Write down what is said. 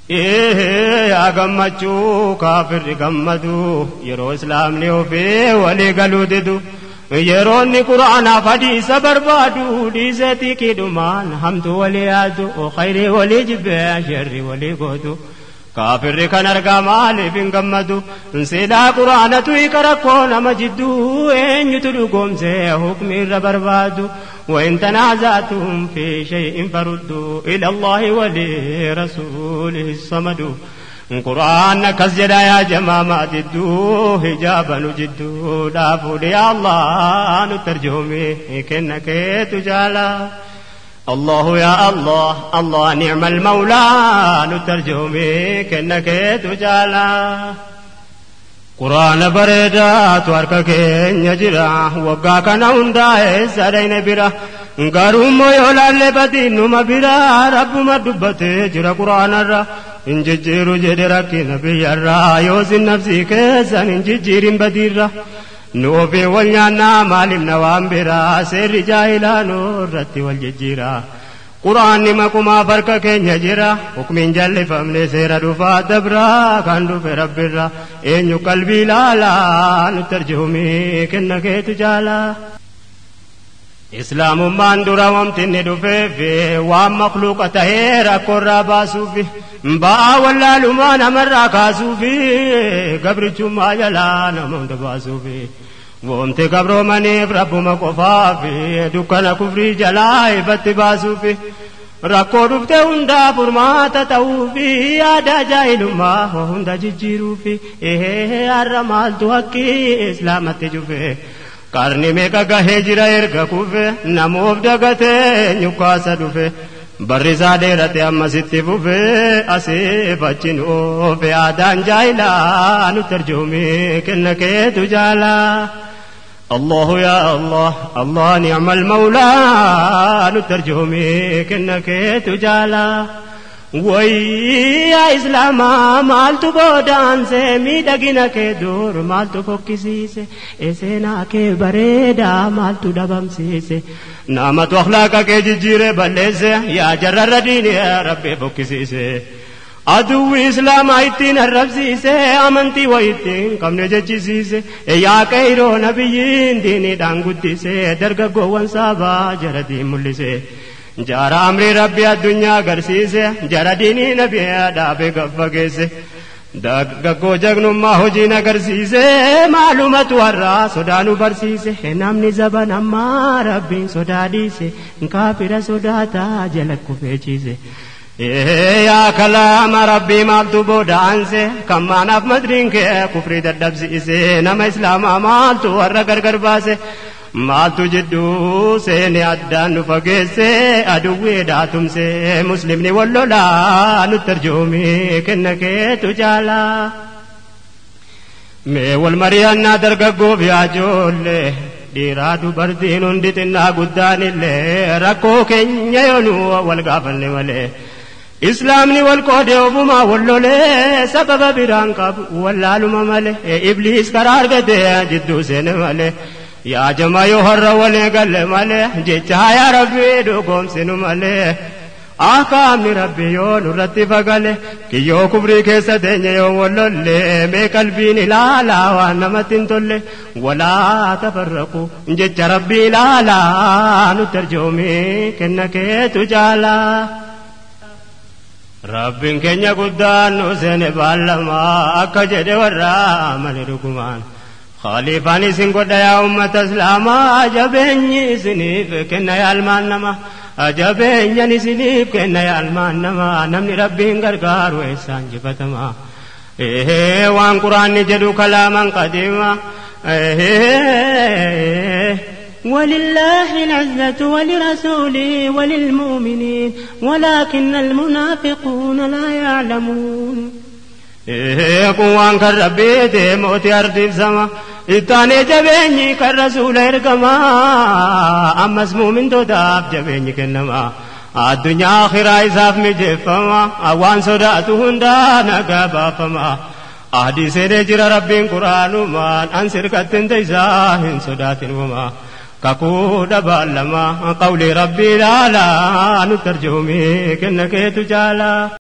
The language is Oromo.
Yaa gammachuu kaafirri gammadu yeroo islaamni ofii walii galuu didu yeroo inni quraanaaf hadiisa barbaadu dhiisee xiiqiidhumaan hamtuu walii yaadu khayrii walii jibbee sharrii walii gootu. Kaafirri kan argaa maaliif hin gammadu silaa quraanatu hiika rakkoo nama jidduu eenyutu dhugoomsee hukmi irra barbaadu. وإن تنازعتم في شيء فردوا إلى الله ولرسوله الصمد. قرآن كسجد يا جماعة جدو حجابا جدو دافو يا الله نترجمي كنك تجالا. الله يا الله الله نعم المولى نترجمي كنك تجالا. قرآن bareedaatu harka keenya jira waggaa kana hundaa'e sadayna bira garuummoo yoo laalle badiinuma bira rabbuma dubbatee jira quraanarra hin jijjiiru jedhe rakkina biyyarra yoo sin nafsii keessan hin jijjiirin badiirra nu ofii wal nyaannaa maalimna waan bira seerri jaahilaa nurratti wal jijjiira. Quraanni makumaaf harka keenya jira hukmiin jallifamne seera dhufaa dabraa kan dhufe rabbirra eenyu qalbii ilaalaa nu tarjumii kenna keetu jaalaa. Islaamummaan dura wanti inni dhufeef waan makluuqa tahee rakkoorraa baasuuf ba'aa wallaalumaa namarraa kaasuuf gabrichummaa jalaa nama hunda baasuuf. Wamti gabroomaniif rabbuma qofaaf dukkana kufrii jalaa ifatti baasuuf rakkoo dhufte hundaa furmaata ta'uuf aadaa jaahilummaa hunda jijjiiruuf har'a maaltu haqqii islaamatti jufe qarni meeqa gahee jira erga kufe namoof dagatee nyukkaasa dhufe barri isaa dheerate ammasitti fufe asiif achiin oofe aadaan jaahilaa nu tarjumii kenna keetu jaalaa. الله يا الله الله نعم المولى نترجمي كنك تجالا. وي يا إسلام مالتو بودان سمي دقينك دور مالتو فوكسيسي إسيناك بريدا مالتو دبمسيسي نامت أخلاقك ججير بلسي يا جرر ديني يا ربي فوكسيسي aduwwi islaamaa ittiin arrabsiise amantii wayittiin qabne jechisiise yaa qeyroo nabiyyiin diiniidhaan guddise dargaggoowwan saabaa jara diin mul'ise jara amrii rabbi addunyaa agarsiise jara diinii nabii dhaabee gaffageesse dargaggoo jagnummaa hojiin agarsiise maalumatu har'aa sodaa nu barsiise namni zaban ammaa rabbiin sodaa dhiise kaafira sodaataa jala kufee ciise. Yaa kalaama rabbii maaltu boodaanse kan maanaaf madriin kee kufrii dadhabsiise nama islaamaa maaltu warra gargar baase maaltu jidduu seene addaan nu fageesse aduwwee daatumse muslimni wal lolaa nu tarjuumii kenna keetu jaalaa. Mee wal mari'annaa dargaggoof yaa ijoollee dhiiraa dubartiin hundi xinnaa guddaan illee rakkoo keenya yoo nu wal gaafanne malee. Islaamni wal qoodee ofumaa wal lolee sababa biraan qabu wallaaluma malee ibliis karaa argatee jidduu seene malee yaa jamaa yoo har'a walii galle malee jecha yaa rabbii dhugoomsinu malee akaamni rabbi yoo nurratti fagale kiyyoo kufrii keessa teenye yoo wal lolle mee qalbiin ilaalaa waan namatti hin tolle walaa tafarraqu jecha rabbii ilaalaa nu tarjoomii kenna keetu jaalaa. Rabbiin keenya guddaan nu seene baalamaa akka jedhe warra amane dhugumaan khaliifaan isin godha yaa ummata islaamaa jabeenyi isiniif kenna yaa ilmaan namaa jabeenyan isiniif kenna yaa ilmaan namaa namni rabbiin gargaaru eessaan jifatama waan quraanni jedhu kalaaman qadiima. ولله العزة ولرسوله وللمؤمنين ولكن المنافقون لا يعلمون. Kun kan rabbiiti mootii ardiif sama ittaanee jabeenyi kan rasuula ergamaa ammas muumintootaaf jabeenyi kennama addunyaa akhiraa isaaf mijeeffama waan sodaatu hundaa nagaa baafama. Ahdii seenee jira rabbiin quraanumaan an sirkattin teessaa hin sodaatin uumaa. Kakuu dhabaalamaa qawli rabbii ilaalaa nu tarjuumii kenna keetu jaalaa.